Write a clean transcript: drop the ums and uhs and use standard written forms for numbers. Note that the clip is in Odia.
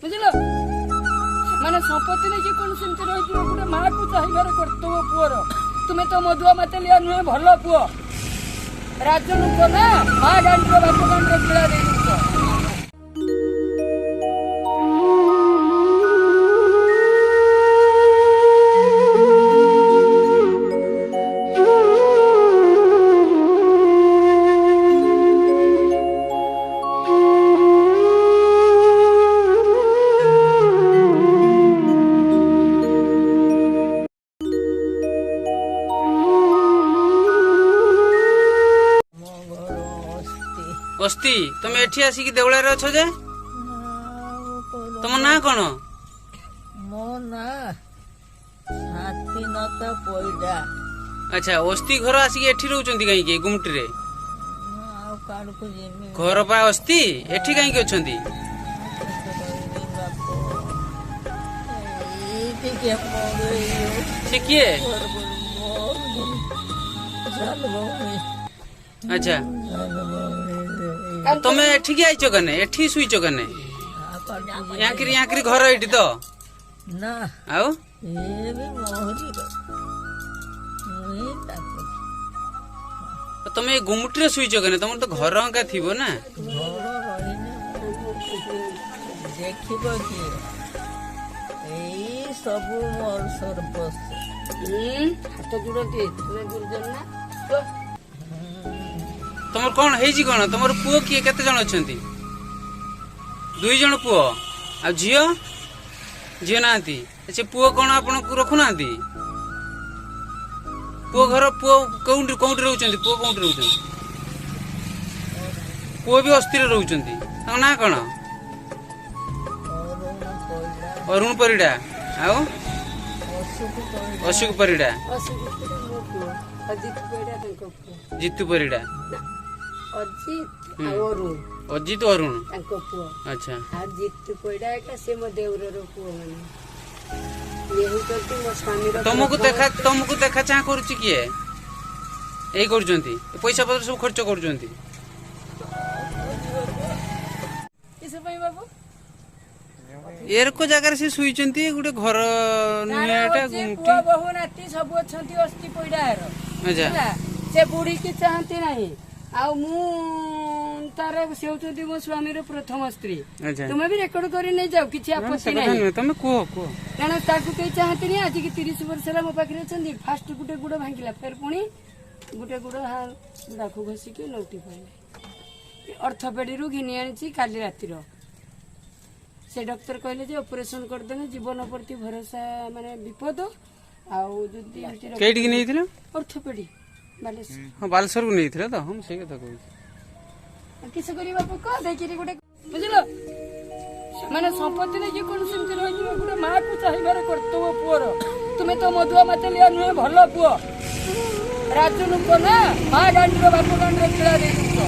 ବୁଝିଲ? ମାନେ ସମ୍ପତ୍ତି ନେଇକି କଣ ସେମିତି ରହିଯିବ? ଗୋଟେ ମାକୁ ଚାହିଁବାର କର୍ତ୍ତବ୍ୟ ପୁଅର। ତୁମେ ତ ମଦୁଆ ମାତେଲିଆ ନୁହେଁ, ଭଲ ପୁଅ, ରାଜ ଲୋକ ନା, ମା ଗାଣ୍ଡିର ବାପ ଗାଣ୍ଡିର କିଳା ଦେଇ ଦଉଛ। ମୋ ଘର ଅସ୍ତି। ଅସ୍ତି? ତମେ ଏଠି ଆସିକି ଦେଉଳାରେ ଅଛ ଯେ? ଆଉ କଣ? ତମ ନାଁ କଣ? ମୋ ନାଁ ସ୍ୱାଧୀନତା ପଇଡା। ଆଚ୍ଛା, ଅସ୍ତି ଘର ଆସିକି ଏଠି ରହୁଛନ୍ତି କାହିଁକି ଗୁମଟିରେ? ମୁଁ ଆଉ କାହାକୁ ଯିମି? ଘର ପା ଅସ୍ତି, ଏଠି କାହିଁକି ଅଛନ୍ତି? ରହିବି ବାପ, ଏଇ ଟିକେ ମୋର ସେ କିଏ? ସାନ ଭଉଣୀ। ଆଚ୍ଛା। ସାନ ଭଉଣୀ। ତମେ ଏଠିକି ଆଇଛ କେନେ? ଏଠି ଶୋଇଛ କେନେ? ଆଉ କାହାକୁ ଯିମି? ୟାଙ୍କରି ଘର ଏଇଠି ତ? ନା। ଆଉ? ଏ ବି ମୋହରି, ମୁଇଁ ତାକୁ। ତମେ ଏ ଗୁମଟିରେ ଶୋଇଛ କେନେ? ତମର ତ ଘର ଅଙ୍କା ଥିବ ନା? ଘର ରହିନେ ଦେଖିବ କିଏ? ଏଇ ସବୁ ମୋର ସର୍ବସ୍ୱ। ହାତ ଯୋଡ଼ନ୍ତି, ତୁମେ ଗୁରୁଜନ ନା କୁହ। ତମର କଣ ହେଇଛି କଣ? ତମର ପୁଅ କିଏ, କେତେ ଜଣ ଅଛନ୍ତି? 2 ଜଣ ପୁଅ, ଆଉ ଝିଅ? ଝିଅ ନାହାନ୍ତି। ସେ ପୁଅ କଣ ଆପଣଙ୍କୁ ରଖୁନାହାନ୍ତି? ପୁଅ ଘର, ପୁଅ କୋଉଠି କୋଉଠି ରହୁଛନ୍ତି? ପୁଅ କୋଉଠି ରହୁଛନ୍ତି? ପୁଅ ବି ଅସ୍ଥିରେ ରହୁଛନ୍ତି। ତାଙ୍କ ନାଁ କଣ? ଅରୁଣ ପଇଡା। ଅରୁଣ ପରିଡ଼ା ଆଉ? ଅଶୋକ ପଇଡା। ଅଶୋକ ପରିଡ଼ା। ଅଶୋକ ପଇଡା ମୋ ପୁଅ, ଅଜିତ ପଇଡା ତାଙ୍କ ପୁଅ। ଜିତୁ ପରିଡ଼ା? ଅଜିତ ଆଉ ଅରୁଣ। ଅଜିତ, ଅରୁଣ। ତାଙ୍କ ପୁଅ। ଆଚ୍ଛା। ଆଉ ଜିତୁ ପଇଡା ଏକା, ସେ ମୋ ଦେଉରର ପୁଅ। ମାନେ ଇଏ ହଉଛନ୍ତି ମୋ ସ୍ୱାମୀର ତମକୁ ପ୍ରଥମ। ଦେଖା, ତମକୁ ଦେଖା ଚାହାଁ କରୁଛି କିଏ? ଏଇ କରୁଛନ୍ତି, ପଇସା ପତ୍ର ସବୁ ଖର୍ଚ୍ଚ କରୁଛନ୍ତି? କିସ ପାଇଁ ବାବୁ? ଏରକ ଜାଗାରେ ସେ ଶୋଇଛନ୍ତି, ଗୋଟେ ଘର ନୁହେଁ ତାର ଏଟା। ହଉଛି ଗୁମଟି। ପୁଅ ବୋହୂ ନାତି ସବୁ ଅଛନ୍ତି ଅସ୍ତି ପଇଡାର। ଆଚ୍ଛା। ହେଲା, ସେ ବୁଢୀକି ଚାହାନ୍ତି ନାହିଁ। ଆଉ ମୁଁ ତାର, ସେ ହଉଛନ୍ତି ମୋ ସ୍ୱାମୀର ପ୍ରଥମ ସ୍ତ୍ରୀ। ଆଚ୍ଛା। ତୁମେ ବି ରେକର୍ଡ କରି ନେଇଯାଅ, କିଛି ନା, ନା, ଆପତ୍ତି ସେ କଥା ନାହିଁ। ନୁହେଁ, ତମେ କୁହ କୁହ। କାରଣ ତାକୁ କେହି ଚାହାନ୍ତିନି। ଆଜିକି 30 ବର୍ଷ ହେଲା ମୋ ପାଖରେ ଅଛନ୍ତି। ଫାଷ୍ଟ ଗୋଟେ ଗୋଡ ଭାଙ୍ଗିଲା, ଫେର ପୁଣି ଗୋଟେ ଗୋଡ ଗୁଡାକୁ ଘଷିକି ନଉଟି ପଡ଼ିଲେ। ଅର୍ଥୋପେଡିରୁ ଘିନି ଆଣିଛି କାଲି ରାତିର। ସେ ଡକ୍ଟର କହିଲେ ଯେ ଅପରେସନ କରିଦେଲେ ଜୀବନ ପ୍ରତି ଭରସା, ମାନେ ବିପଦ। ଆଉ ଯଦି ଏମିତି କେଇଠିକି ନେଇଥିଲ? ଅର୍ଥୋପେଡି, ବାଲେଶ୍ୱର। ହଁ, ବାଲେଶ୍ୱରକୁ ନେଇଥିଲ ତ? ହଁ, ମୁଁ ସେଇ କଥା କହୁଛି। କିସ କରିବା ପୋକ ଦେଇକିରି ଗୋଟେ, ବୁଝିଲ? ମାନେ ସମ୍ପତ୍ତି ନେଇକି କଣ ସେମିତି ରହିଯିବ? ଗୋଟେ ମାକୁ ଚାହିଁବାର କର୍ତ୍ତବ୍ୟ ପୁଅର। ତୁମେ ତ ମଦୁଆ ମାତେଲିଆ ନୁହେଁ, ଭଲ ପୁଅ, ରାଜ ଲୋକ ନା, ମା ଗାଣ୍ଡିର ବାପ ଗାଣ୍ଡିର କିଳା ଦେଇ ଦଉଛ।